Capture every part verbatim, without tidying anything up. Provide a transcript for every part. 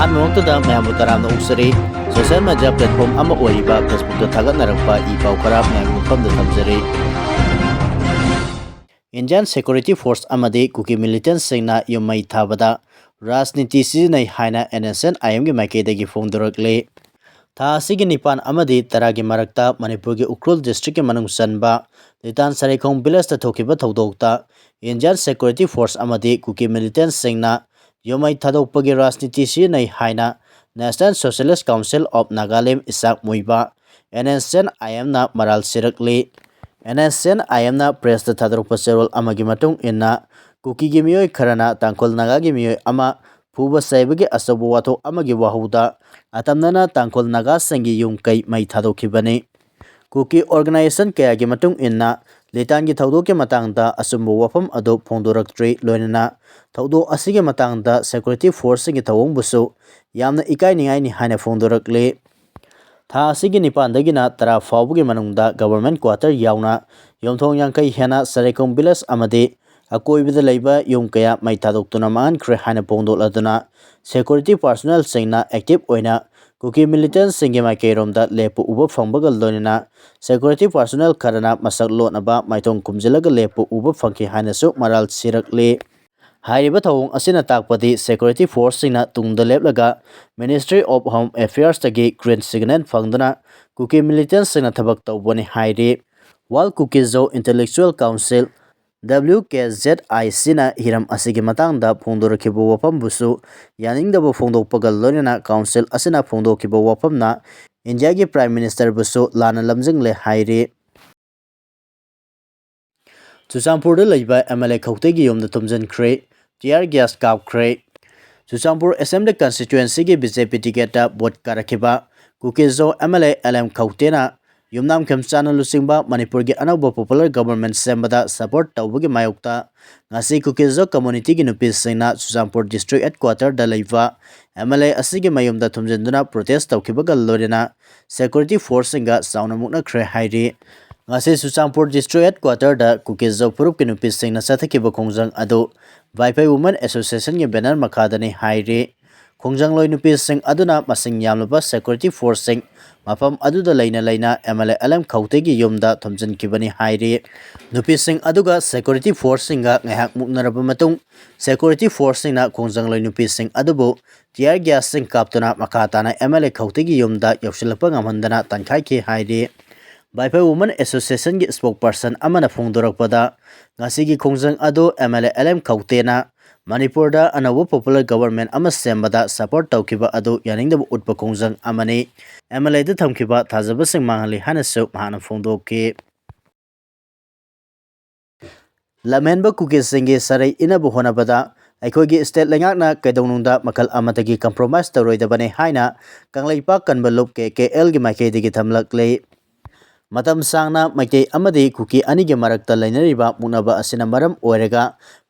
ꯑꯍꯥꯟꯕꯃꯛꯇꯗ ꯃꯌꯥꯝꯕꯨ ꯇꯔꯥꯝꯅ ꯑꯣꯛꯆꯔꯤ꯫ Social media platform ꯑꯃ ꯑꯣꯏꯔꯤꯕ Facebookꯇ ꯊꯥꯒꯠꯅꯔꯛꯄ ꯏ ꯄꯥꯎ ꯈꯔ ꯃꯌꯥꯝꯒꯤ ꯃꯐꯝꯗ ꯊꯝꯖꯔꯤ꯫ Indian security force ꯑꯃꯗꯤ ꯀꯨꯀꯤ militantꯁꯤꯡꯅ ꯌꯨꯝ ꯃꯩ ꯊꯥꯕꯗ ꯔꯥꯖꯅꯤꯇꯤ ꯁꯤꯖꯤꯟꯅꯩ ꯍꯥꯏꯅ NSCN-IMꯒꯤ ꯃꯥꯏꯀꯩꯗꯒꯤ ꯐꯣꯡꯗꯣꯔꯛꯂꯤ꯫ ꯊꯥ ꯑꯁꯤꯒꯤ ꯅꯤꯄꯥꯟ ꯑꯃꯗꯤ ꯇꯔꯥꯒꯤ ꯃꯔꯛꯇ ꯃꯅꯤꯄꯨꯔꯒꯤ ꯎꯈ꯭ꯔꯨꯜ districtꯀꯤ ꯃꯅꯨꯡ ꯆꯟꯕ ꯂꯤꯇꯥꯟ ꯁꯔꯩꯈꯣꯡ villageꯇ ꯊꯣꯛꯈꯤꯕ ꯊꯧꯗꯣꯛꯇ Indian security force ꯑꯃꯗꯤ ꯀꯨꯀꯤ militantꯁꯤꯡꯅ ꯌꯨꯝ ꯃꯩ ꯊꯥꯗꯣꯛꯄꯒꯤ ꯔꯥꯖꯅꯤꯇꯤ ꯁꯤꯖꯤꯟꯅꯩ ꯍꯥꯏꯅ National Socialist Council of Nagalim Isaac ꯃꯨꯏꯕ, NSCN-IMꯅ ꯃꯔꯥꯜ ꯁꯤꯔꯛꯂꯤ꯫ NSCN-IMꯅ pressꯇ ꯊꯥꯗꯣꯔꯛꯄ ꯆꯦꯔꯣꯜ ꯑꯃꯒꯤ ꯃꯇꯨꯡ ꯏꯟꯅ, ꯀꯨꯀꯤꯒꯤ ꯃꯤꯑꯣꯏ ꯈꯔꯅ ꯇꯥꯡꯈꯨꯜ ꯅꯥꯒꯥꯒꯤ ꯃꯤꯑꯣꯏ ꯑꯃ ꯐꯨꯕ ꯆꯩꯕꯒꯤ ꯑꯆꯧꯕ ꯋꯥꯊꯣꯛ ꯑꯃꯒꯤ ꯋꯥꯍꯧꯗ ꯑꯇꯝꯅꯅ ꯇꯥꯡꯈꯨꯜ ꯅꯥꯒꯥꯁꯤꯡꯒꯤ ꯌꯨꯝ ꯀꯩ ꯃꯩ ꯊꯥꯗꯣꯛꯈꯤꯕꯅꯤ꯫ ꯀꯨꯀꯤ organization ꯀꯌꯥꯒꯤ ꯃꯇꯨꯡ ꯏꯟꯅ ꯂꯤꯇꯥꯟꯒꯤ ꯊꯧꯗꯣꯛꯀꯤ ꯃꯇꯥꯡꯗ ꯑꯆꯨꯝꯕ ꯋꯥꯐꯝ ꯑꯗꯨ ꯐꯣꯡꯗꯣꯔꯛꯇ꯭ꯔꯤ, ꯂꯣꯏꯅꯅ ꯊꯧꯗꯣꯛ ꯑꯁꯤꯒꯤ ꯃꯇꯥꯡꯗ security forceꯁꯤꯡꯒꯤ ꯊꯧꯑꯣꯡꯕꯨꯁꯨ ꯌꯥꯝꯅ ꯏꯀꯥꯏꯅꯤꯡꯉꯥꯏꯅꯤ ꯍꯥꯏꯅ ꯐꯣꯡꯗꯣꯔꯛꯂꯤ꯫ ꯊꯥ ꯑꯁꯤꯒꯤ ꯅꯤꯄꯥꯟꯗꯒꯤꯅ ꯇꯔꯥ ꯐꯥꯎꯕꯒꯤ ꯃꯅꯨꯡꯗ government quarter ꯌꯥꯎꯅ ꯌꯨꯝꯊꯣꯡ ꯌꯥꯡꯈꯩ ꯍꯦꯟꯅ ꯁꯔꯩꯀꯣꯡ village ꯑꯃꯗꯤ ꯑꯀꯣꯏꯕꯗ ꯂꯩꯕ ꯌꯨꯝ ꯀꯌꯥ ꯃꯩ ꯊꯥꯗꯣꯛꯇꯨꯅ ꯃꯥꯡꯍꯟꯈ꯭ꯔꯦ ꯍꯥꯏꯅ ꯐꯣꯡꯗꯣꯛꯂꯗꯨꯅ, security personnelꯁꯤꯡꯅ active ꯑꯣꯏꯅ ꯀꯨꯀꯤ militantꯁꯤꯡꯒꯤ ꯃꯥꯏꯀꯩꯔꯣꯝꯗ ꯂꯦꯞꯄ ꯎꯕ ꯐꯪꯕꯒ ꯂꯣꯏꯅꯅ security personnel ꯈꯔꯅ ꯃꯁꯛ ꯂꯣꯠꯅꯕ ꯃꯥꯏꯊꯣꯡ ꯈꯨꯝꯖꯤꯜꯂꯒ ꯂꯦꯞꯄ ꯎꯕ ꯐꯪꯈꯤ ꯍꯥꯏꯅꯁꯨ ꯃꯔꯥꯜ ꯁꯤꯔꯛꯂꯤ꯫ ꯍꯥꯏꯔꯤꯕ ꯊꯧꯑꯣꯡ ꯑꯁꯤꯅ ꯇꯥꯛꯄꯗꯤ security forceꯁꯤꯡꯅ ꯇꯨꯡꯗ ꯂꯦꯞꯂꯒ Ministry of Home Affairsꯇꯒꯤ green signal ꯐꯪꯗꯨꯅ ꯀꯨꯀꯤ militantꯁꯤꯡꯅ ꯊꯕꯛ ꯇꯧꯕꯅꯤ ꯍꯥꯏꯔꯤ꯫ World Kuki-Zo Intellectual Council, WKZICꯅ ꯍꯤꯔꯝ ꯑꯁꯤꯒꯤ ꯃꯇꯥꯡꯗ ꯐꯣꯡꯗꯣꯔꯛꯈꯤꯕ ꯋꯥꯐꯝꯕꯨꯁꯨ ꯌꯥꯅꯤꯡꯗꯕ ꯐꯣꯡꯗꯣꯛꯄꯒ ꯂꯣꯏꯅꯅ council ꯑꯁꯤꯅ ꯐꯣꯡꯗꯣꯛꯈꯤꯕ ꯋꯥꯐꯝꯅ ꯏꯟꯗꯤꯌꯥꯒꯤ Prime Ministerꯕꯨꯁꯨ ꯂꯥꯟꯅ ꯂꯝꯖꯤꯡꯂꯦ ꯍꯥꯏꯔꯤ꯫ ꯆꯨꯔꯆꯥꯟꯄꯨꯔꯗ ꯂꯩꯕ MLA ꯈꯧꯇꯦꯒꯤ ꯌꯨꯝꯗ ꯊꯨꯝꯖꯤꯟꯈ꯭ꯔꯦ, tear gas ꯀꯥꯞꯈ꯭ꯔꯦ꯫ Churachandpur Assembly Constituencyꯒꯤ BJP ticketꯇ vote ꯀꯥꯔꯛꯈꯤꯕ ꯀꯨꯀꯤ-ꯖꯣ MLA LM ꯈꯧꯇꯦꯅ ꯌꯨꯝꯅꯥꯝ ꯈꯦꯝꯆꯥꯟꯅ ꯂꯨꯆꯤꯡꯕ ꯃꯅꯤꯄꯨꯔꯒꯤ ꯑꯅꯧꯕ popular government ꯁꯦꯝꯕꯗ support ꯇꯧꯕꯒꯤ ꯃꯥꯌꯣꯛꯇ ꯉꯁꯤ ꯀꯨꯀꯤ-ꯖꯣ communityꯒꯤ ꯅꯨꯄꯤꯁꯤꯡꯅ ꯆꯨꯔꯆꯥꯟꯄꯨꯔ district headquarterꯗ ꯂꯩꯕ MLA ꯑꯁꯤꯒꯤ ꯃꯌꯨꯝꯗ ꯊꯨꯝꯖꯤꯟꯗꯨꯅ protest ꯇꯧꯈꯤꯕꯒ ꯂꯣꯏꯅꯅ security forceꯁꯤꯡꯒ ꯆꯥꯎꯅ ꯃꯨꯛꯅꯈ꯭ꯔꯦ ꯍꯥꯏꯔꯤ꯫ ꯉꯁꯤ ꯆꯨꯔꯆꯥꯟꯄꯨꯔ district headquarterꯗ ꯀꯨꯀꯤ-ꯖꯣ ꯐꯨꯔꯨꯞꯀꯤ ꯅꯨꯄꯤꯁꯤꯡꯅ ꯆꯠꯊꯈꯤꯕ ꯈꯣꯡꯖꯪ ꯑꯗꯨ ꯚꯥꯏꯐꯩ Women Associationꯒꯤ banner ꯃꯈꯥꯗꯅꯤ ꯍꯥꯏꯔꯤ꯫ ꯈꯣꯡꯖꯪꯂꯣꯏ ꯅꯨꯄꯤꯁꯤꯡ ꯑꯗꯨꯅ ꯃꯁꯤꯡ ꯌꯥꯝꯂꯕ security forceꯁꯤꯡ ꯃꯐꯝ ꯑꯗꯨꯗ ꯂꯩꯅ ꯂꯩꯅ MLA ꯑꯦꯜ ꯑꯦꯝ ꯈꯧꯇꯦꯒꯤ ꯌꯨꯝꯗ ꯊꯣꯝꯖꯤꯟꯈꯤꯕꯅꯤ ꯍꯥꯏꯔꯤ꯫ ꯅꯨꯄꯤꯁꯤꯡ ꯑꯗꯨꯒ security forceꯁꯤꯡꯒ ꯉꯥꯏꯍꯥꯛ ꯃꯨꯛꯅꯔꯕ ꯃꯇꯨꯡ, security forceꯁꯤꯡꯅ ꯈꯣꯡꯖꯪꯂꯣꯏ ꯅꯨꯄꯤꯁꯤꯡ ꯑꯗꯨꯕꯨ tear gasꯁꯤꯡ ꯀꯥꯞꯇꯨꯅ ꯃꯈꯥ ꯇꯥꯅ MLA ꯈꯧꯇꯦꯒꯤ ꯌꯨꯝꯗ ꯌꯧꯁꯤꯜꯂꯛꯄ ꯉꯝꯍꯟꯗꯅ ꯇꯥꯟꯈꯥꯏꯈꯤ ꯍꯥꯏꯔꯤ꯫ Vaiphei Women Associationꯒꯤ spokesperson ꯑꯃꯅ ꯐꯣꯡꯗꯣꯔꯛꯄꯗ, ꯉꯁꯤꯒꯤ ꯈꯣꯡꯖꯪ ꯑꯗꯨ MLA ꯑꯦꯜ ꯑꯦꯝ ꯈꯧꯇꯦꯅ ꯃꯅꯤꯄꯨꯔꯗ ꯑꯅꯧꯕ popular government ꯑꯃ ꯁꯦꯝꯕꯗ support ꯇꯧꯈꯤꯕ ꯑꯗꯨ ꯌꯥꯅꯤꯡꯗꯕ ꯎꯠꯄ ꯈꯣꯡꯖꯪ ꯑꯃꯅꯤ꯫ MLAꯗ ꯊꯝꯈꯤꯕ ꯊꯥꯖꯕꯁꯤꯡ ꯃꯥꯡꯍꯜꯂꯤ ꯍꯥꯏꯅꯁꯨ ꯃꯍꯥꯛꯅ ꯐꯣꯡꯗꯣꯛꯈꯤ꯫ ꯂꯝꯍꯦꯟꯕ ꯀꯨꯀꯤꯁꯤꯡꯒꯤ ꯁꯔꯩ ꯏꯟꯅꯕ ꯍꯣꯠꯅꯕꯗ ꯑꯩꯈꯣꯏꯒꯤ state ꯂꯩꯉꯥꯛꯅ ꯀꯩꯗꯧꯅꯨꯡꯗ ꯃꯈꯜ ꯑꯃꯠꯇꯒꯤ compromise ꯇꯧꯔꯣꯏꯗꯕꯅꯤ ꯍꯥꯏꯅ ꯀꯪꯂꯩꯄꯥꯛ ꯀꯟꯕ ꯂꯨꯞ KKLꯒꯤ ꯃꯥꯏꯀꯩꯗꯒꯤ ꯊꯝꯂꯛꯂꯤ꯫ ꯃꯇꯝ ꯁꯥꯡꯅ ꯃꯩꯇꯩ ꯑꯃꯗꯤ ꯀꯨꯀꯤ ꯑꯅꯤꯒꯤ ꯃꯔꯛꯇ ꯂꯩꯅꯔꯤꯕ ꯃꯨꯛꯅꯕ ꯑꯁꯤꯅ ꯃꯔꯝ ꯑꯣꯏꯔꯒ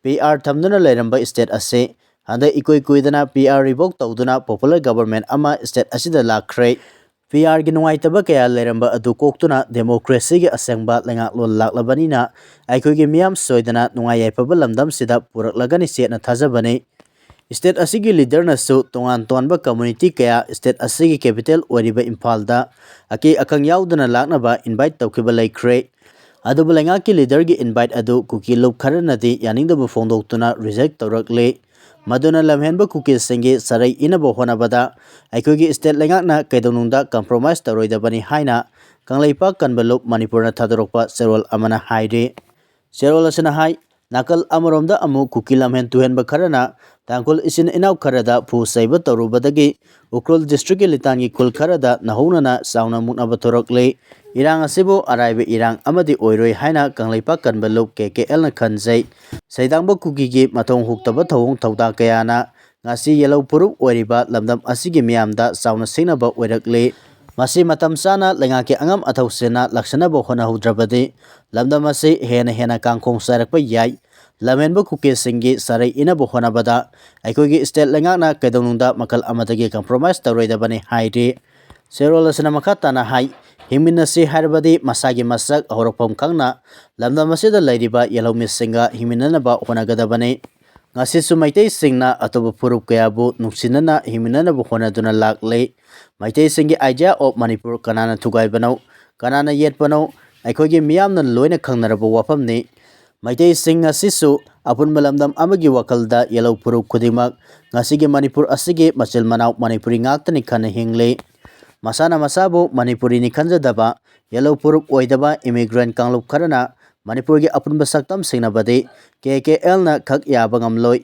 PR ꯊꯝꯗꯨꯅ ꯂꯩꯔꯝꯕ state ꯑꯁꯤ ꯍꯟꯗꯛ ꯏꯀꯨꯏ ꯀꯨꯏꯗꯅ PR revoke ꯇꯧꯗꯨꯅ popular government ꯑꯃ state ꯑꯁꯤꯗ ꯂꯥꯛꯈ꯭ꯔꯦ꯫ PRꯒꯤ ꯅꯨꯡꯉꯥꯏꯇꯕ ꯀꯌꯥ ꯂꯩꯔꯝꯕ ꯑꯗꯨ ꯀꯣꯛꯇꯨꯅ democracyꯒꯤ ꯑꯁꯦꯡꯕ ꯂꯩꯉꯥꯛꯂꯣꯟ ꯂꯥꯛꯂꯕꯅꯤꯅ ꯑꯩꯈꯣꯏꯒꯤ ꯃꯤꯌꯥꯝ ꯁꯣꯏꯗꯅ ꯅꯨꯡꯉꯥꯏ ꯌꯥꯏꯐꯕ ꯂꯝꯗꯝꯁꯤꯗ ꯄꯨꯔꯛꯂꯒꯅꯤ ꯆꯦꯠꯅ ꯊꯥꯖꯕꯅꯤ꯫ State ꯑꯁꯤꯒꯤ leaderꯅꯁꯨ ꯇꯣꯉꯥꯟ ꯇꯣꯉꯥꯟꯕ community ꯀꯌꯥ state ꯑꯁꯤꯒꯤ capital ꯑꯣꯏꯔꯤꯕ ꯏꯝꯐꯥꯜꯗ ꯑꯀꯤ ꯑꯈꯪ ꯌꯥꯎꯗꯅ ꯂꯥꯛꯅꯕ invite ꯇꯧꯈꯤꯕ ꯂꯩꯈ꯭ꯔꯦ꯫ ꯑꯗꯨꯕꯨ ꯂꯩꯉꯥꯛꯀꯤ leaderꯒꯤ invite ꯑꯗꯨ ꯀꯨꯀꯤ ꯂꯨꯞ ꯈꯔꯅꯗꯤ ꯌꯥꯅꯤꯡꯗꯕ ꯐꯣꯡꯗꯣꯛꯇꯨꯅ reject ꯇꯧꯔꯛꯂꯤ꯫ ꯃꯗꯨꯅ ꯂꯝꯍꯦꯟꯕ ꯀꯨꯀꯤꯁꯤꯡꯒꯤ ꯁꯔꯩ ꯏꯟꯅꯕ ꯍꯣꯠꯅꯕꯗ ꯑꯩꯈꯣꯏꯒꯤ state ꯂꯩꯉꯥꯛꯅ ꯀꯩꯗꯧꯅꯨꯡꯗ compromise ꯇꯧꯔꯣꯏꯗꯕꯅꯤ ꯍꯥꯏꯅ ꯀꯪꯂꯩꯄꯥꯛ ꯀꯟꯕ ꯂꯨꯞ ꯃꯅꯤꯄꯨꯔꯅ ꯊꯥꯗꯣꯔꯛꯄ ꯆꯦꯔꯣꯜ ꯑꯃꯅ ꯍꯥꯏꯔꯤ꯫ ꯆꯦꯔꯣꯜ ꯑꯁꯤꯅ ꯍꯥꯏ, ꯅꯥꯀꯜ ꯑꯃꯔꯣꯝꯗ ꯑꯃꯨꯛ ꯀꯨꯀꯤ ꯂꯝꯍꯦꯟ ꯇꯨꯍꯦꯟꯕ ꯈꯔꯅ ꯇꯥꯡꯈꯨꯜ ꯏꯆꯤꯟ ꯏꯅꯥꯎ ꯈꯔꯗ ꯐꯨ ꯆꯩꯕ ꯇꯧꯔꯨꯕꯗꯒꯤ ꯎꯈ꯭ꯔꯨꯜ districtꯀꯤ ꯂꯤꯇꯥꯟꯒꯤ ꯈꯨꯜ ꯈꯔꯗ ꯅꯧꯍꯧꯅꯅ ꯆꯥꯎꯅ ꯃꯨꯛꯅꯕ ꯊꯣꯔꯛꯂꯤ꯫ ꯏꯔꯥꯡ ꯑꯁꯤꯕꯨ ꯑꯔꯥꯏꯕ ꯏꯔꯥꯡ ꯑꯃꯗꯤ ꯑꯣꯏꯔꯣꯏ ꯍꯥꯏꯅ ꯀꯪꯂꯩꯄꯥꯛ ꯀꯟꯕ ꯂꯨꯞ KKLꯅ ꯈꯟꯖꯩ꯫ ꯁꯩꯗꯥꯡꯕ ꯀꯨꯀꯤꯒꯤ ꯃꯊꯣꯡ ꯍꯨꯛꯇꯕ ꯊꯧꯑꯣꯡ ꯊꯧꯗꯥ ꯀꯌꯥꯅ ꯉꯁꯤ ꯌꯦꯜꯍꯧ ꯐꯨꯔꯨꯞ ꯑꯣꯏꯔꯤꯕ ꯂꯝꯗꯝ ꯑꯁꯤꯒꯤ ꯃꯤꯌꯥꯝꯗ ꯆꯥꯎꯅ ꯁꯤꯡꯅꯕ ꯑꯣꯏꯔꯛꯂꯤ꯫ ꯃꯁꯤ ꯃꯇꯝ ꯆꯥꯅ ꯂꯩꯉꯥꯛꯀꯤ ꯑꯉꯝ ꯑꯊꯧꯁꯤꯡꯅ ꯂꯥꯛꯁꯤꯟꯅꯕ ꯍꯣꯠꯅꯍꯧꯗ꯭ꯔꯕꯗꯤ ꯂꯝꯗꯝ ꯑꯁꯤ ꯍꯦꯟꯅ ꯍꯦꯟꯅ ꯀꯥꯡꯈꯣꯡ ꯆꯥꯏꯔꯛꯄ ꯌꯥꯏ꯫ ꯂꯝꯍꯦꯟꯕ ꯀꯨꯀꯤꯁꯤꯡꯒꯤ ꯁꯔꯩ ꯏꯟꯅꯕ ꯍꯣꯠꯅꯕꯗ ꯑꯩꯈꯣꯏꯒꯤ state ꯂꯩꯉꯥꯛꯅ ꯀꯩꯗꯧꯅꯨꯡꯗ ꯃꯈꯜ ꯑꯃꯗꯒꯤ compromise ꯇꯧꯔꯣꯏꯗꯕꯅꯤ ꯍꯥꯏꯔꯤ꯫ ꯆꯦꯔꯣꯜ ꯑꯁꯤꯅ ꯃꯈꯥ ꯇꯥꯅ ꯍꯥꯏ, ꯍꯤꯡꯃꯤꯟꯅꯁꯤ ꯍꯥꯏꯔꯕꯗꯤ ꯃꯁꯥꯒꯤ ꯃꯁꯛ ꯍꯧꯔꯛꯐꯝ ꯈꯪꯅ ꯂꯝꯗꯝ ꯑꯁꯤꯗ ꯂꯩꯔꯤꯕ ꯌꯦꯜꯍꯧꯃꯤꯁꯤꯡꯒ ꯍꯤꯡꯃꯤꯟꯅꯅꯕ ꯍꯣꯠꯅꯒꯗꯕꯅꯤ꯫ ꯉꯁꯤꯁꯨ ꯃꯩꯇꯩꯁꯤꯡꯅ ꯑꯇꯣꯞꯄ ꯐꯨꯔꯨꯞ ꯀꯌꯥꯕꯨ ꯅꯨꯡꯁꯤꯅꯅ ꯍꯤꯡꯃꯤꯟꯅꯅꯕ ꯍꯣꯠꯅꯗꯨꯅ ꯂꯥꯛꯂꯤ꯫ ꯃꯩꯇꯩꯁꯤꯡꯒꯤ idea of ꯃꯅꯤꯄꯨꯔ ꯀꯅꯥꯅ ꯊꯨꯒꯥꯏꯕꯅꯣ, ꯀꯅꯥꯅ ꯌꯦꯠꯄꯅꯣ, ꯑꯩꯈꯣꯏꯒꯤ ꯃꯤꯌꯥꯝꯅ ꯂꯣꯏꯅ ꯈꯪꯅꯔꯕ ꯋꯥꯐꯝꯅꯤ꯫ ꯃꯩꯇꯩꯁꯤꯡ ꯉꯁꯤꯁꯨ ꯑꯄꯨꯟꯕ ꯂꯝꯗꯝ ꯑꯃꯒꯤ ꯋꯥꯈꯜꯗ ꯌꯦꯜꯍꯧ ꯐꯨꯔꯨꯞ ꯈꯨꯗꯤꯡꯃꯛ ꯉꯁꯤꯒꯤ ꯃꯅꯤꯄꯨꯔ ꯑꯁꯤꯒꯤ ꯃꯆꯤꯜ ꯃꯅꯥꯎ ꯃꯅꯤꯄꯨꯔꯤ ꯉꯥꯛꯇꯅꯤ ꯈꯟꯅ ꯍꯤꯡꯂꯤ꯫ ꯃꯁꯥꯅ ꯃꯁꯥꯕꯨ ꯃꯅꯤꯄꯨꯔꯤꯅꯤ ꯈꯟꯖꯗꯕ, ꯌꯦꯜꯍꯧ ꯐꯨꯔꯨꯞ ꯑꯣꯏꯗꯕ immigrant ꯀꯥꯡꯂꯨꯞ ꯈꯔꯅ ꯃꯅꯤꯄꯨꯔꯒꯤ ꯑꯄꯨꯟꯕ ꯁꯛꯇꯝ ꯁꯤꯡꯅꯕꯗꯤ K K L ꯅ ꯈꯛ ꯌꯥꯕ ꯉꯝꯂꯣꯏ꯫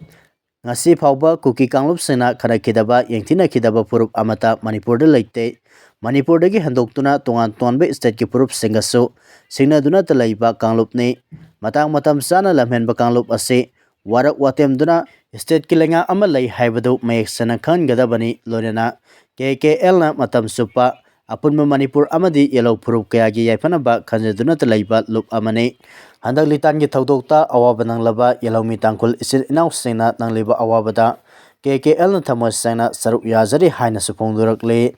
ꯉꯁꯤ ꯐꯥꯎꯕ ꯀꯨꯀꯤ ꯀꯥꯡꯂꯨꯞꯁꯤꯡꯅ ꯈꯠꯅꯈꯤꯗꯕ, ꯌꯦꯡꯊꯤꯅꯈꯤꯗꯕ ꯐꯨꯔꯨꯞ ꯑꯃꯠꯇ ꯃꯅꯤꯄꯨꯔꯗ ꯂꯩꯇꯦ꯫ ꯃꯅꯤꯄꯨꯔꯗꯒꯤ ꯍꯦꯟꯗꯣꯛꯇꯨꯅ ꯇꯣꯉꯥꯟ ꯇꯣꯉꯥꯟꯕ state ꯀꯤ ꯐꯨꯔꯨꯞꯁꯤꯡꯒꯁꯨ ꯁꯤꯡꯅꯗꯨꯅꯇ ꯂꯩꯕ ꯀꯥꯡꯂꯨꯞꯅꯤ꯫ ꯃꯇꯥꯡ ꯃꯇꯝ ꯆꯥꯅ ꯂꯝꯍꯦꯟꯕ ꯀꯥꯡꯂꯨꯞ ꯑꯁꯤ ꯋꯥꯔꯛ ꯋꯥꯇꯦꯝꯗꯨꯅ state ꯀꯤ ꯂꯩꯉꯥꯛ ꯑꯃ ꯂꯩ ꯍꯥꯏꯕꯗꯨ ꯃꯌꯦꯛ ꯁꯦꯡꯅ ꯈꯪꯍꯟꯒꯗꯕꯅꯤ꯫ ꯂꯣꯏꯅꯅ K K L ꯅ ꯃꯇꯝ ꯆꯨꯞꯄ ꯑꯄꯨꯟꯕ ꯃꯅꯤꯄꯨꯔ ꯑꯃꯗꯤ ꯌꯦꯜꯍꯧ ꯐꯨꯔꯨꯞ ꯀꯌꯥꯒꯤ ꯌꯥꯏꯐꯅꯕ ꯈꯟꯖꯗꯨꯅꯇ ꯂꯩꯕ ꯂꯨꯞ ꯑꯃꯅꯤ꯫ ꯍꯟꯗꯛ ꯂꯤꯇꯥꯟꯒꯤ ꯊꯧꯗꯣꯛꯇ ꯑꯋꯥꯕ ꯅꯪꯂꯕ ꯌꯦꯜꯍꯧꯃꯤ ꯇꯥꯡꯈꯨꯜ ꯏꯆꯤꯜ ꯏꯅꯥꯎꯁꯤꯡꯅ ꯅꯪꯂꯤꯕ ꯑꯋꯥꯕꯗ K K L ꯅ ꯊꯃꯣꯏ ꯁꯦꯡꯅ ꯁꯔꯨꯛ ꯌꯥꯖꯔꯤ ꯍꯥꯏꯅꯁꯨ ꯐꯣꯡꯗꯣꯔꯛꯂꯤ꯫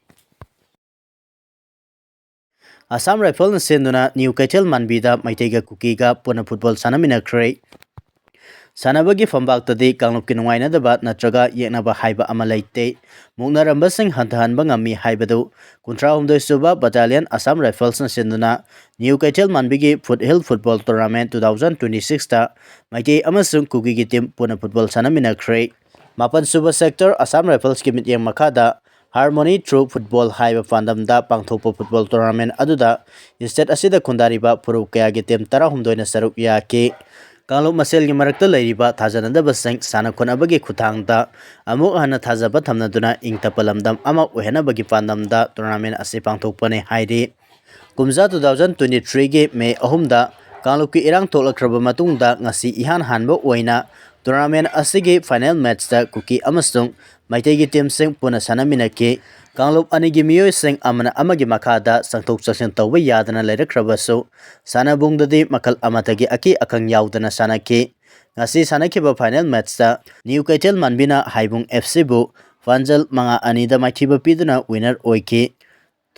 Assam Rifles ꯅ ꯁꯤꯟꯗꯨꯅ ꯅ꯭ꯌꯨ ꯀꯩꯊꯦꯜ ꯃꯥꯟꯕꯤꯗ ꯃꯩꯇꯩꯒ ꯀꯨꯀꯤꯒ ꯄꯨꯟꯅ football ꯁꯥꯟꯅꯃꯤꯟꯅꯈ꯭ꯔꯦ꯫ ꯁꯥꯟꯅꯕꯒꯤ ꯐꯝꯄꯥꯛꯇꯗꯤ ꯀꯥꯡꯂꯨꯞꯀꯤ ꯅꯨꯡꯉꯥꯏꯅꯗꯕ ꯅꯠꯇ꯭ꯔꯒ ꯌꯦꯛꯅꯕ ꯍꯥꯏꯕ ꯑꯃ ꯂꯩꯇꯦ꯫ ꯃꯨꯛꯅꯔꯝꯕꯁꯤꯡ ꯍꯟꯊꯍꯟꯕ ꯉꯝꯃꯤ ꯍꯥꯏꯕꯗꯨ ꯀꯨꯟꯊ꯭ꯔꯥ ꯍꯨꯝꯗꯣꯏ ꯁꯨꯕ Battalion Assam Rifles ꯅ ꯁꯤꯟꯗꯨꯅ ꯅ꯭ꯌꯨ ꯀꯩꯊꯦꯜ ꯃꯥꯟꯕꯤꯒꯤ Foothill Football Tournament two thousand twenty six ꯇ ꯃꯩꯇꯩ ꯑꯃꯁꯨꯡ ꯀꯨꯀꯤꯒꯤ team ꯄꯨꯟꯅ football ꯁꯥꯟꯅꯃꯤꯟꯅꯈ꯭ꯔꯦ꯫ ꯃꯥꯄꯟ ꯁꯨꯕ sector Assam Rifles ꯀꯤ ꯃꯤꯠꯌꯦꯡ ꯃꯈꯥꯗ Harmony Through Football ꯍꯥꯏꯕ ꯄꯥꯟꯗꯝꯗ ꯄꯥꯡꯊꯣꯛꯄ football tournament ꯑꯗꯨꯗ state ꯑꯁꯤꯗ ꯈꯨꯟꯗꯥꯔꯤꯕ ꯐꯨꯔꯨꯞ ꯀꯌꯥꯒꯤ team ꯇꯔꯥꯍꯨꯝꯗꯣꯏꯅ ꯁꯔꯨꯛ ꯌꯥꯈꯤ꯫ ꯀꯥꯡꯂꯨꯞ ꯃꯁꯦꯜꯒꯤ ꯃꯔꯛꯇ ꯂꯩꯔꯤꯕ ꯊꯥꯖꯅꯗꯕꯁꯤꯡ ꯁꯥꯟꯅ ꯈꯣꯠꯅꯕꯒꯤ ꯈꯨꯠꯊꯥꯡꯗ ꯑꯃꯨꯛ ꯍꯟꯅ ꯊꯥꯖꯕ ꯊꯝꯅꯗꯨꯅ ꯏꯪ ꯇꯞꯄ ꯂꯝꯗꯝ ꯑꯃ ꯑꯣꯏꯍꯟꯅꯕꯒꯤ ꯄꯥꯟꯗꯝꯗ tournament ꯑꯁꯤ ꯄꯥꯡꯊꯣꯛꯄꯅꯤ ꯍꯥꯏꯔꯤ꯫ ꯀꯨꯝꯖꯥ two thousand twenty three ꯒꯤ May ꯑꯍꯨꯝꯗ ꯀꯥꯡꯂꯨꯞꯀꯤ ꯏꯔꯥꯡ ꯊꯣꯛꯂꯛꯈ꯭ꯔꯕ ꯃꯇꯨꯡꯗ ꯉꯁꯤ ꯏꯍꯥꯟ ꯍꯥꯟꯕ ꯑꯣꯏꯅ tournament ꯑꯁꯤꯒꯤ final match ꯇ ꯀꯨꯀꯤ ꯑꯃꯁꯨꯡ ꯃꯩꯇꯩꯒꯤ team ꯁꯤꯡ ꯄꯨꯟꯅ ꯁꯥꯟꯅꯃꯤꯟꯅꯈꯤ꯫ ꯀꯥꯡꯂꯨꯞ ꯑꯅꯤꯒꯤ ꯃꯤꯑꯣꯏꯁꯤꯡ ꯑꯃꯅ ꯑꯃꯒꯤ ꯃꯈꯥꯗ ꯆꯪꯊꯣꯛ ꯆꯪꯁꯤꯟ ꯇꯧꯕ ꯌꯥꯗꯅ ꯂꯩꯔꯛꯈ꯭ꯔꯕꯁꯨ, ꯁꯥꯟꯅꯕꯨꯡꯗꯗꯤ ꯃꯈꯜ ꯑꯃꯠꯇꯒꯤ ꯑꯀꯤ ꯑꯈꯪ ꯌꯥꯎꯗꯅ ꯁꯥꯟꯅꯈꯤ꯫ ꯉꯁꯤ ꯁꯥꯟꯅꯈꯤꯕ final match ꯇ ꯅ꯭ꯌꯨ ꯀꯩꯊꯦꯜ ꯃꯥꯟꯕꯤꯅ ꯍꯥꯏꯕꯨꯡ F C ꯕꯨ ꯄꯥꯟꯖꯜ ꯃꯉꯥ ꯑꯅꯤꯗ ꯃꯥꯏꯊꯤꯕ ꯄꯤꯗꯨꯅ winner ꯑꯣꯏꯈꯤ꯫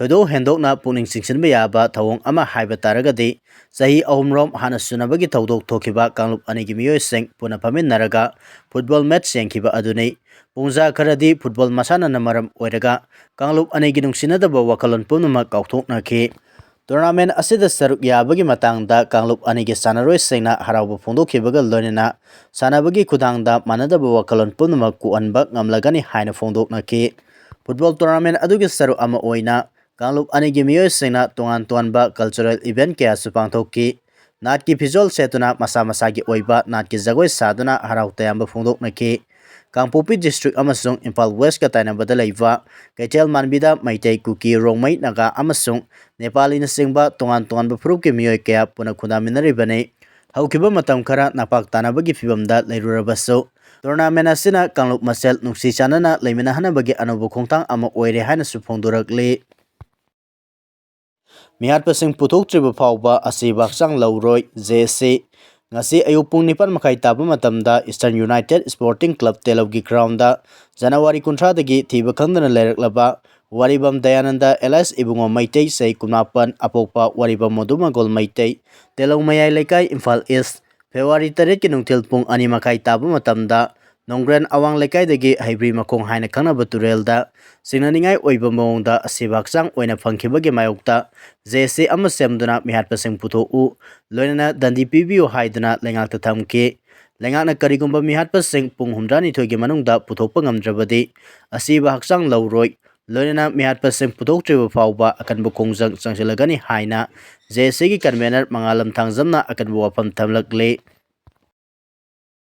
ꯊꯣꯏꯗꯣꯛ ꯍꯦꯟꯗꯣꯛꯅ ꯄꯨꯛꯅꯤꯡ ꯆꯤꯡꯁꯤꯟꯕ ꯌꯥꯕ ꯊꯧꯑꯣꯡ ꯑꯃ ꯍꯥꯏꯕ ꯇꯥꯔꯒꯗꯤ, ꯆꯍꯤ ꯑꯍꯨꯝꯔꯣꯝ ꯍꯥꯟꯅ ꯁꯨꯅꯕꯒꯤ ꯊꯧꯗꯣꯛ ꯊꯣꯛꯈꯤꯕ ꯀꯥꯡꯂꯨꯞ ꯑꯅꯤꯒꯤ ꯃꯤꯑꯣꯏꯁꯤꯡ ꯄꯨꯟꯅ ꯐꯝꯃꯤꯟꯅꯔꯒ ꯐꯨꯠꯕꯣꯜ ꯃꯦꯠꯆ ꯌꯦꯡꯈꯤꯕ ꯑꯗꯨꯅꯤ꯫ ꯄꯨꯡꯖꯥ ꯈꯔꯗꯤ ꯐꯨꯠꯕꯣꯜ ꯃꯁꯥꯟꯅꯅ ꯃꯔꯝ ꯑꯣꯏꯔꯒ ꯀꯥꯡꯂꯨꯞ ꯑꯅꯤꯒꯤ ꯅꯨꯡꯁꯤꯅꯗꯕ ꯋꯥꯈꯜꯂꯣꯟ ꯄꯨꯝꯅꯃꯛ ꯀꯥꯎꯊꯣꯛꯅꯈꯤ꯫ ꯇꯣꯔꯅꯥꯃꯦꯟ ꯑꯁꯤꯗ ꯁꯔꯨꯛ ꯌꯥꯕꯒꯤ ꯃꯇꯥꯡꯗ ꯀꯥꯡꯂꯨꯞ ꯑꯅꯤꯒꯤ ꯁꯥꯟꯅꯔꯣꯏꯁꯤꯡꯅ ꯍꯔꯥꯎꯕ ꯐꯣꯡꯗꯣꯛꯈꯤꯕꯒ ꯂꯣꯏꯅꯅ ꯁꯥꯟꯅꯕꯒꯤ ꯈꯨꯊꯥꯡꯗ ꯃꯥꯟꯅꯗꯕ ꯋꯥꯈꯜꯂꯣꯟ ꯄꯨꯝꯅꯃꯛ ꯀꯣꯛꯍꯟꯕ ꯉꯝꯂꯒꯅꯤ ꯍꯥꯏꯅ ꯐꯣꯡꯗꯣꯛꯅꯈꯤ꯫ ꯐꯨꯠꯕꯣꯜ ꯇꯣꯔꯅꯥꯃꯦꯟ ꯑꯗꯨꯒꯤ ꯁꯔꯨꯛ ꯑꯃ ꯑꯣꯏꯅ ꯀꯥꯡꯂꯨꯞ ꯑꯅꯤꯒꯤ ꯃꯤꯑꯣꯏꯁꯤꯡꯅ ꯇꯣꯉꯥꯟ ꯇꯣꯉꯥꯟꯕ ꯀꯜꯆꯔꯦꯜ ꯏꯚꯦꯟꯠ ꯀꯌꯥꯁꯨ ꯄꯥꯡꯊꯣꯛꯈꯤ꯫ ꯅꯥꯠꯀꯤ ꯐꯤꯖꯣꯜ ꯁꯦꯠꯇꯨꯅ ꯃꯁꯥ ꯃꯁꯥꯒꯤ ꯑꯣꯏꯕ ꯅꯥꯠꯀꯤ ꯖꯒꯣꯏ ꯁꯥꯗꯨꯅ ꯍꯔꯥꯎ ꯇꯌꯥꯝꯕ ꯐꯣꯡꯗꯣꯛꯅꯈꯤ꯫ ꯀꯥꯡꯄꯣꯛꯄꯤ ꯗꯤꯁꯇ꯭ꯔꯤꯛ ꯑꯃꯁꯨꯡ ꯏꯝꯐꯥꯜ ꯋꯦꯁꯀ ꯇꯥꯏꯅꯕꯗ ꯂꯩꯕ ꯀꯩꯊꯦꯜ ꯃꯥꯟꯕꯤꯗ ꯃꯩꯇꯩ, ꯀꯨꯀꯤ, ꯔꯣꯡꯃꯩ, ꯅꯥꯒꯥ ꯑꯃꯁꯨꯡ ꯅꯦꯄꯥꯂꯤꯅꯆꯤꯡꯕ ꯇꯣꯉꯥꯟ ꯇꯣꯉꯥꯟꯕ ꯐꯨꯔꯨꯞꯀꯤ ꯃꯤꯑꯣꯏ ꯀꯌꯥ ꯄꯨꯟꯅ ꯈꯨꯟꯗꯥꯃꯤꯟꯅꯔꯤꯕꯅꯤ꯫ ꯍꯧꯈꯤꯕ ꯃꯇꯝ ꯈꯔ ꯅꯄꯥꯛ ꯇꯥꯅꯕꯒꯤ ꯐꯤꯕꯝꯗ ꯂꯩꯔꯨꯔꯕꯁꯨ, ꯇꯣꯔꯅꯥꯃꯦꯟ ꯑꯁꯤꯅ ꯀꯥꯡꯂꯨꯞ ꯃꯁꯦꯜ ꯅꯨꯡꯁꯤ ꯆꯥꯟꯅꯅ ꯂꯩꯃꯤꯟꯅꯍꯟꯅꯕꯒꯤ ꯑꯅꯧꯕ ꯈꯣꯡꯊꯥꯡ ꯑꯃ ꯑꯣꯏꯔꯦ ꯍꯥꯏꯅꯁꯨ ꯐꯣꯡꯗꯣꯔꯛꯂꯤ꯫ ꯃꯤꯍꯥꯠꯄꯁꯤꯡ ꯄꯨꯊꯣꯛꯇ꯭ꯔꯤꯕ ꯐꯥꯎꯕ ꯑꯁꯤꯕ ꯍꯛꯆꯥꯡ ꯂꯧꯔꯣꯏ, ꯖꯦ ꯑꯦꯁ ꯁꯤ꯫ ꯉꯁꯤ ꯑꯌꯨꯛ ꯄꯨꯡ ꯅꯤꯄꯥꯟ ꯃꯈꯥꯏ ꯇꯥꯕ ꯃꯇꯝꯗ Eastern United Sporting Club ꯇꯦꯂꯧꯒꯤ ꯒ꯭ꯔꯥꯎꯟꯗ ꯖꯅꯋꯥꯔꯤ ꯀꯨꯟꯊ꯭ꯔꯥꯗꯒꯤ ꯊꯤꯕ ꯈꯪꯗꯅ ꯂꯩꯔꯛꯂꯕ ꯋꯥꯔꯤꯕꯝ ꯗꯌꯥꯅꯟꯗ alias ꯏꯕꯨꯡꯉꯣ ꯃꯩꯇꯩ, ꯆꯍꯤ ꯀꯨꯟꯃꯥꯄꯟ, ꯑꯄꯣꯛꯄ ꯋꯥꯔꯤꯕꯝ ꯃꯣꯗꯨꯃꯒꯣꯜ ꯃꯩꯇꯩ, ꯇꯦꯂꯧ ꯃꯌꯥꯏ ꯂꯩꯀꯥꯏ, ꯏꯝꯐꯥꯜ ꯏꯁ, ꯐꯦꯕ꯭ꯔꯨꯋꯥꯔꯤ ꯇꯔꯦꯠꯀꯤ ꯅꯨꯡꯊꯤꯜ ꯄꯨꯡ ꯑꯅꯤ ꯃꯈꯥꯏ ꯇꯥꯕ ꯃꯇꯝꯗ ꯅꯣꯡꯒ꯭ꯔꯦꯟ ꯑꯋꯥꯡ ꯂꯩꯀꯥꯏꯗꯒꯤ ꯍꯩꯕ꯭ꯔꯤ ꯃꯈꯣꯡ ꯍꯥꯏꯅ ꯈꯪꯅꯕ ꯇꯨꯔꯦꯜꯗ ꯆꯤꯡꯅꯅꯤꯡꯉꯥꯏ ꯑꯣꯏꯕ ꯃꯑꯣꯡꯗ ꯑꯁꯤꯕ ꯍꯛꯆꯥꯡ ꯑꯣꯏꯅ ꯐꯪꯈꯤꯕꯒꯤ ꯃꯥꯌꯣꯛꯇ ꯖꯦ ꯑꯦꯁ ꯁꯤ ꯑꯃ ꯁꯦꯝꯗꯨꯅ ꯃꯤꯍꯥꯠꯄꯁꯤꯡ ꯄꯨꯊꯣꯛꯎ, ꯂꯣꯏꯅꯅ ꯗꯟꯗꯤ ꯄꯤꯕꯤꯌꯨ ꯍꯥꯏꯗꯨꯅ ꯂꯩꯉꯥꯛꯇ ꯊꯝꯈꯤ꯫ ꯂꯩꯉꯥꯛꯅ ꯀꯔꯤꯒꯨꯝꯕ ꯃꯤꯍꯥꯠꯄꯁꯤꯡ ꯄꯨꯡ ꯍꯨꯝꯗ꯭ꯔꯥꯅꯤꯊꯣꯏꯒꯤ ꯃꯅꯨꯡꯗ ꯄꯨꯊꯣꯛꯄ ꯉꯝꯗ꯭ꯔꯕꯗꯤ ꯑꯁꯤꯕ ꯍꯛꯆꯥꯡ ꯂꯧꯔꯣꯏ, ꯂꯣꯏꯅꯅ ꯃꯤꯍꯥꯠꯄꯁꯤꯡ ꯄꯨꯊꯣꯛꯇ꯭ꯔꯤꯕ ꯐꯥꯎꯕ ꯑꯀꯟꯕ ꯈꯣꯡꯖꯪ ꯆꯪꯁꯤꯜꯂꯒꯅꯤ ꯍꯥꯏꯅ ꯖꯦ ꯑꯦꯁ ꯁꯤꯒꯤ convener ꯃꯉꯥꯂꯝ ꯊꯥꯡꯖꯝꯅ ꯑꯀꯟꯕ ꯋꯥꯐꯝ ꯊꯝꯂꯛꯂꯤ꯫